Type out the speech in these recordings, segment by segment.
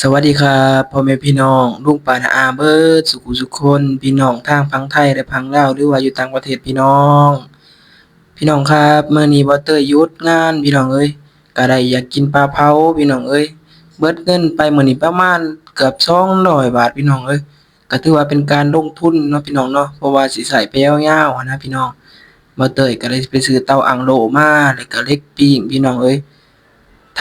ສະຫວັດດີຄັບ ພໍ່ແມ່ພີ່ນ້ອງ ລຸງປ້ານ້າອາເບິດສູ່ຜູ້ສູ່ຄົນ ພີ່ນ້ອງທາງຝັ່ງໄທ ແລະ ຝັ່ງລາວ ຫຼືວ່າຢູ່ຕ່າງປະເທດ ພີ່ນ້ອງ. ພີ່ນ້ອງຄັບ ມື້ນີ້ບ່າວເຕີຍຢຸດງານ ພີ່ນ້ອງເອີຍ ກະໄດ້ຢາກກິນປາເຜົາ ພີ່ນ້ອງເອີຍ. ເບິດເງິນໄປມື້ນີ້ປະມານເກືອບສອງຮ້ອຍບາດ ພີ່ນ້ອງເອີຍ. ກະຖືວ່າເປັນການລົງທຶນເນາະ ພີ່ນ້ອງເນາະ ເພາະວ່າຊິໃຊ້ໄປຍາວໆຫັ້ນນະ ພີ່ນ້ອງ. ບ່າວເຕີຍກະໄດ້ໄປຊື້ເຕົາອັງໂລມາ ແລ້ວກະເຫຼັກປີ້ງ ພີ່ນ້ອງເອີຍ.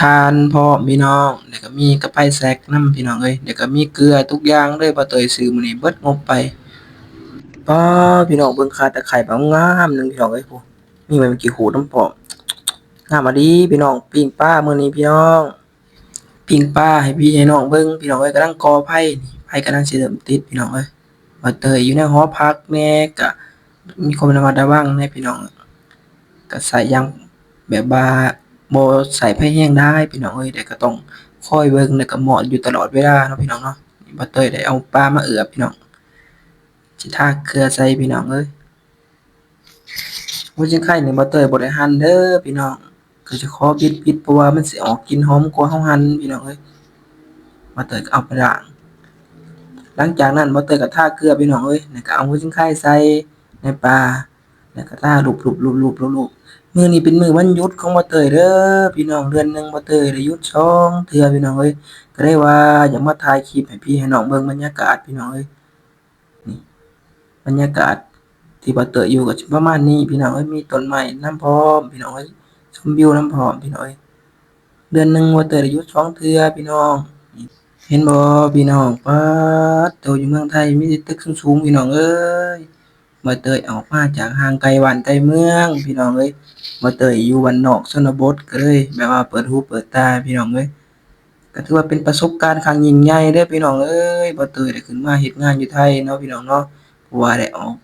ຖ່ານພ້ອມພີ່ນ້ອງ ແລ້ວກະມີກະໄຟແຊັກນຳພີ່ນ້ອງເອີຍ ແລ້ວກະມີເກືອທຸກຢ່າງເລີຍ ບ່າວເຕີຍຊື້ມື້ນີ້ເບິດງົບໄປ. ປ້າ ພີ່ນ້ອງເບິ່ງຂ່າຕະໄຄບາງງາມໜຶ່ງພີ່ນ້ອງເອີຍ ຜູ້ ມີໃບມະກີ້ຂູດນຳພ້ອມ ງາມອີ່ຫຼີພີ່ນ້ອງ. ປີ້ງປາມື້ນີ້ພີ່ນ້ອງ ປີ້ງປາໃຫ້ພີ່ໃຫ້ນ້ອງເບິ່ງພີ່ນ້ອງເອີຍ ກຳລັງກໍ່ໄຟນີ້ ໄຟກຳລັງຊິເລີ່ມຕິດພີ່ນ້ອງເອີຍ. ບ່າວເຕີຍຢູ່ໃນຫໍພັກແດ່ ກະມີຄວາມລະມັດລະວັງແດ່ພີ່ນ້ອງ ກະໃຊ້ຢ່າງແບບວ່າບໍ່ໃຊ້ໄຟແຮງຫຼາຍພີ່ນ້ອງເອີຍ ແຕ່ກະຕ້ອງຄອຍເບິ່ງ ແລ້ວກະມອດຢູ່ຕະຫຼອດເວລາເນາະພີ່ນ້ອງເນາະ. ບ່າວເຕີຍໄດ້ເອົາປາມາເອືອບພີ່ນ້ອງ ຊິທາເກືອໃສ່ພີ່ນ້ອງເອີຍ. ຫົວຊິງໄຄນີ້ບ່າວເຕີຍບໍ່ໄດ້ຫັ່ນເດີພີ່ນ້ອງ ກະຊິຂໍບິດໆ ເພາະວ່າມັນຊິອອກກິ່ນຫອມກວ່າເຮົາຫັ່ນພີ່ນ້ອງເອີຍ. ບ່າວເຕີຍກະເອົາໄປລ້າງ ຫຼັງຈາກນັ້ນບ່າວເຕີຍກະທາເກືອພີ່ນ້ອງເອີຍ ແລ້ວກະເອົາຫົວຊິງໄຄໃສ່ໃນປາ ແລ້ວກະທາລູບໆໆໆ. ມື້ນີ້ເປັນມື້ວັນຢຸດຂອງບ່າວເຕີຍເດີພີ່ນ້ອງ ເດືອນໜຶ່ງບ່າວເຕີຍໄດ້ຢຸດສອງເທື່ອພີ່ນ້ອງເອີຍ ກະເລີຍວ່າຢາກມາຖ່າຍຄລິບໃຫ້ພີ່ໃຫ້ນ້ອງເບິ່ງບັນຍາກາດພີ່ນ້ອງເອີຍ. ນີ້ບັນຍາກາດທີ່ບ່າວເຕີຍຢູ່ກະຊິປະມານນີ້ພີ່ນ້ອງເອີຍ ມີຕົ້ນໄມ້ນຳພ້ອມພີ່ນ້ອງເອີຍ ຊົມວິວນຳພ້ອມພີ່ນ້ອງເອີຍ. ເດືອນໜຶ່ງບ່າວເຕີຍໄດ້ຢຸດສອງເທື່ອພີ່ນ້ອງ ເຫັນບໍ່ພີ່ນ້ອງ. ປາດໂຕ ຢູ່ເມືອງໄທມີແຕ່ຕຶກສູງໆພີ່ນ້ອງເອີຍ. ບ່າວເຕີຍອອກມາຈາກຫ່າງໄກບ້ານໄກເມືອງພີ່ນ້ອງເອີຍ ບ່າວເຕີຍຢູ່ບ້ານນອກຊົນນະບົດ ກະເລີຍແບບວ່າເປີດຫູເປີດຕາພີ່ນ້ອງເອີຍ. ກະຖືວ່າເປັນປະສົບການຄັ້ງຍິ່ງໃຫຍ່ເດີພີ່ນ້ອງເອີຍ ບ່າວເຕີຍໄດ້ຂຶ້ນມາເຮັດງານຢູ່ໄທເນາະພີ່ນ້ອງເນາະ ເພາະວ່າໄດ້ອອກ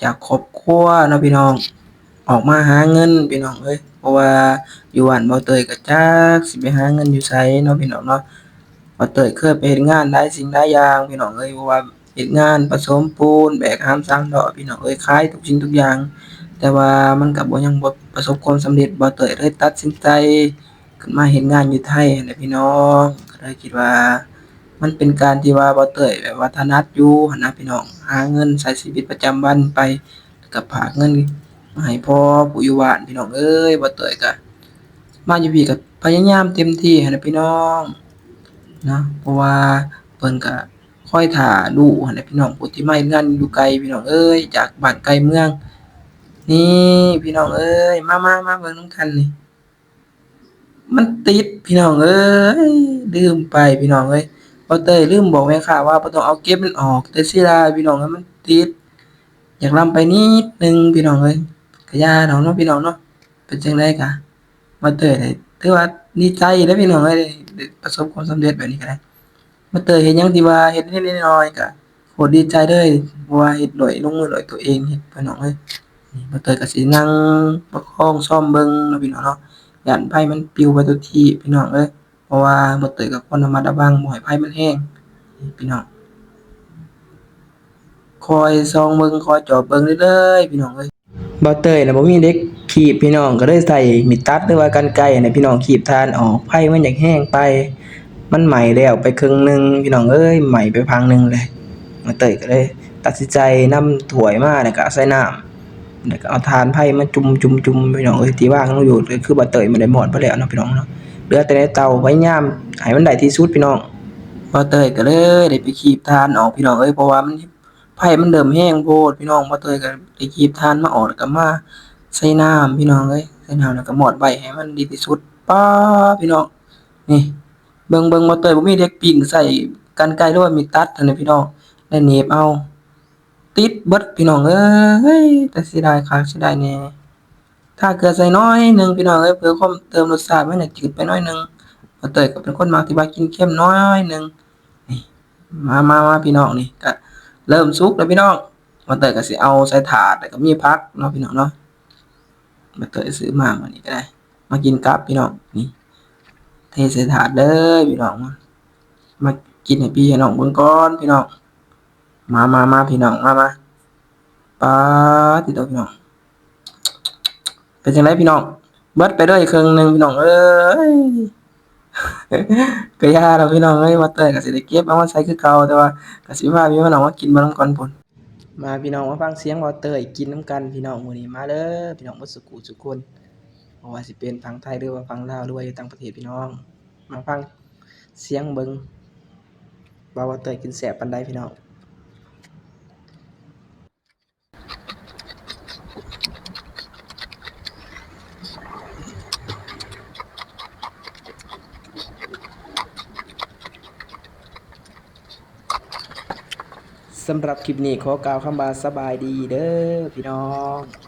ຈາກຄອບຄົວເນາະພີ່ນ້ອງ ອອກມາຫາເງິນພີ່ນ້ອງເອີຍ ເພາະວ່າຢູ່ບ້ານບ່າວເຕີຍກະຈັກຊິໄປຫາເງິນຢູ່ໃສເນາະພີ່ນ້ອງເນາະ. ບ່າວເຕີຍເຄີຍໄປເຮັດງານຫຼາຍສິ່ງຫຼາຍຢ່າງພີ່ນ້ອງເອີຍ ເພາະວ່າເຮັດງານປະສົມປູນ ແບກຫາມສາມລໍ້ພີ່ນ້ອງເອີຍ ຂາຍທຸກສິ່ງທຸກຢ່າງ ແຕ່ວ່າມັນກະບໍ່ ຍັງບໍ່ປະສົບຄວາມສຳເລັດ ບ່າວເຕີຍເລີຍຕັດສິນໃຈ ຂຶ້ນມາເຮັດງານຢູ່ໄທຫັ້ນແຫຼະພີ່ນ້ອງ ກະເລີຍຄິດວ່າມັນເປັນການທີ່ວ່າບ່າວເຕີຍແບບວ່າຖະໜັດຢູ່ຫັ້ນນະພີ່ນ້ອງ ຫາເງິນໃຊ້ຊີວິດປະຈຳວັນໄປ ແລ້ວກະຝາກເງິນມາໃຫ້ພໍ່ຜູ້ຢູ່ບ້ານພີ່ນ້ອງເອີຍ. ບ່າວເຕີຍກະມາຢູ່ພີ້ກະພະຍາຍາມເຕັມທີ່ຫັ້ນແຫຼະພີ່ນ້ອງເນາະ ເພາະວ່າເພິ່ນກະຄອຍຖ້າລູກຫັ້ນແຫຼະພີ່ນ້ອງ ຜູ້ທີ່ມາເຮັດງານຢູ່ໄກພີ່ນ້ອງເອີຍ ຈາກບ້ານໄກເມືອງ. ນີ້ພີ່ນ້ອງເອີຍ ມາໆ ມາເບິ່ງນຳກັນນີ້ ມັນຕິດພີ່ນ້ອງເອີຍ ລືມໄປພີ່ນ້ອງເອີຍ ບ່າວເຕີຍລືມບອກແມ່ຄ້າວ່າບໍ່ຕ້ອງເອົາເກັບມັນອອກ ແຕ່ເສຍດາຍພີ່ນ້ອງເອີຍ ມັນຕິດ ຢາກລຳໄປນິດໜຶ່ງພີ່ນ້ອງເອີຍ ກະຢ່າດອກເນາະພີ່ນ້ອງເນາະ. ເປັນຈັ່ງໃດກະ ບ່າວເຕີຍໄດ້ ຖືວ່າດີໃຈເດ້ພີ່ນ້ອງເອີຍ ໄດ້ປະສົບຄວາມສຳເລັດແບບນີ້ກະໄດ້. ບ່າວເຕີຍເຮັດຫຍັງທີ່ວ່າເຮັດເລັກໆ ນ້ອຍໆ ກະໂຄດດີໃຈເລີຍ ເພາະວ່າເຮັດດ້ວຍ ລົງມືດ້ວຍຕົວເອງເຮັດພີ່ນ້ອງເອີຍ. ນີ້ບ່າວເຕີຍກະຊິນັ່ງປະຄອງຊອມເບິ່ງເນາະພີ່ນ້ອງເນາະ ຢ້ານໄຟມັນປິວໄປທຸກທີ່ພີ່ນ້ອງເອີຍ ເພາະວ່າບ່າວເຕີຍກະຄວນລະມັດລະວັງບໍ່ໃຫ້ໄຟມັນແຮງພີ່ນ້ອງ ຄອຍສ່ອງເບິ່ງ ຄອຍຈອບເບິ່ງເລື້ອຍໆ ພີ່ນ້ອງເອີຍ. ບ່າວເຕີຍນະບໍ່ມີເຫຼັກຄີບພີ່ນ້ອງ ກະເລີຍໃຊ້ມີດຕັດ ຫຼືວ່າກັນໄກຫັ້ນແຫຼະພີ່ນ້ອງ ຄີບຖ່ານອອກ ໄຟມັນຢາກແຮງໄປ ມັນໄໝ້ແລ້ວໄປເຄິ່ງໜຶ່ງພີ່ນ້ອງເອີຍ ໄໝ້ໄປພັງໜຶ່ງແຫຼະ. ບ່າວເຕີຍກະເລີຍຕັດສິນໃຈນຳຖ້ວຍມາ ແລ້ວກະເອົາໃສ່ນ້ຳ ແລ້ວກະເອົາຖ່ານໄຟມາຈຸ່ມໆໆ ພີ່ນ້ອງເອີຍ ທີ່ວາງລົງຢູ່ ກະຄືບ່າວເຕີຍມັນໄດ້ມອດໄປແລ້ວເນາະພີ່ນ້ອງເນາະ ເຫຼືອແຕ່ໃນເຕົາ ພະຍາຍາມໃຫ້ມັນໄດ້ທີ່ສຸດພີ່ນ້ອງ. ບ່າວເຕີຍກະເລີຍໄດ້ໄປຄີບຖ່ານອອກພີ່ນ້ອງເອີຍ ເພາະວ່າມັນ ໄຟມັນເລີ່ມແຮງໂພດພີ່ນ້ອງ ບ່າວເຕີຍກະໄດ້ຄີບຖ່ານມາອອກ ແລ້ວກະມາໃສ່ນ້ຳພີ່ນ້ອງເອີຍ ໃສ່ນ້ຳແລ້ວກະມອດໄວ້ໃຫ້ມັນດີທີ່ສຸດ. ປ້າ ພີ່ນ້ອງ ນີ້ ເບິ່ງໆ ບ່າວເຕີຍບໍ່ມີເຫຼັກປີ້ງ ໃຊ້ກັນໄກ ຫຼືວ່າມີດຕັດຫັ້ນນະພີ່ນ້ອງ ໄດ້ໜີບເອົາ ຕິດເບິດພີ່ນ້ອງເອີຍ ແຕ່ເສຍດາຍຄັກເສຍດາຍແນ່. ທາເກືອໃສ່ໜ້ອຍໜຶ່ງພີ່ນ້ອງເອີຍ ເພື່ອຄວາມເຕີມລົດຊາດໃຫ້ມັນຈືດໄປໜ້ອຍໜຶ່ງ ບ່າວເຕີຍກະເປັນຄົນມັກທີ່ວ່າກິນເຄັມໜ້ອຍໜຶ່ງ. ນີ້ ມາໆໆ ພີ່ນ້ອງ ນີ້ກະເລີ່ມສຸກແລ້ວພີ່ນ້ອງ ບ່າວເຕີຍກະຊິເອົາໃສ່ຖາດ ແລ້ວກະມີຜັກເນາະພີ່ນ້ອງເນາະ ບ່າວເຕີຍຊື້ມາມື້ນີ້ກະໄດ້ ມາກິນກັບພີ່ນ້ອງ. ນີ້ ເທໃສ່ຖາດເລີຍພີ່ນ້ອງ ມາກິນໃຫ້ພີ່ໃຫ້ນ້ອງເບິ່ງກ່ອນພີ່ນ້ອງ ມາໆໆ ພີ່ນ້ອງ ມາໆ. ປາດຕິໂຕພີ່ນ້ອງ ເປັນຈັ່ງໃດພີ່ນ້ອງ ເບິດໄປເລີຍເຄິ່ງໜຶ່ງພີ່ນ້ອງເອີຍ. ກໍຢ່າດອກພີ່ນ້ອງເອີຍ ບ່າວເຕີຍກໍຊິໄດ້ເກັບເອົາມາໃສ່ຄືເກົ່າ ແຕ່ວ່າກໍຊິພາພີ່ພານ້ອງມາກິນເບິ່ງນຳກັນພຸ້ນ. ມາພີ່ນ້ອງ ມາຟັງສຽງບ່າວເຕີຍກິນນຳກັນພີ່ນ້ອງ ມື້ນີ້ມາເດີພີ່ນ້ອງ ໝົດສູ່ຜູ້ສູ່ຄົນ ບໍ່ວ່າຊິເປັນຝັ່ງໄທ ຫຼືວ່າຝັ່ງລາວ ຫຼືວ່າຢູ່ຕ່າງປະເທດພີ່ນ້ອງ ມາຟັງສຽງເບິ່ງວ່າບ່າວເຕີຍກິນແຊບປານໃດພີ່ນ້ອງ. ສຳລັບຄລິບນີ້ຂໍກ່າວຄຳວ່າສະບາຍດີເດີພີ່ນ້ອງ.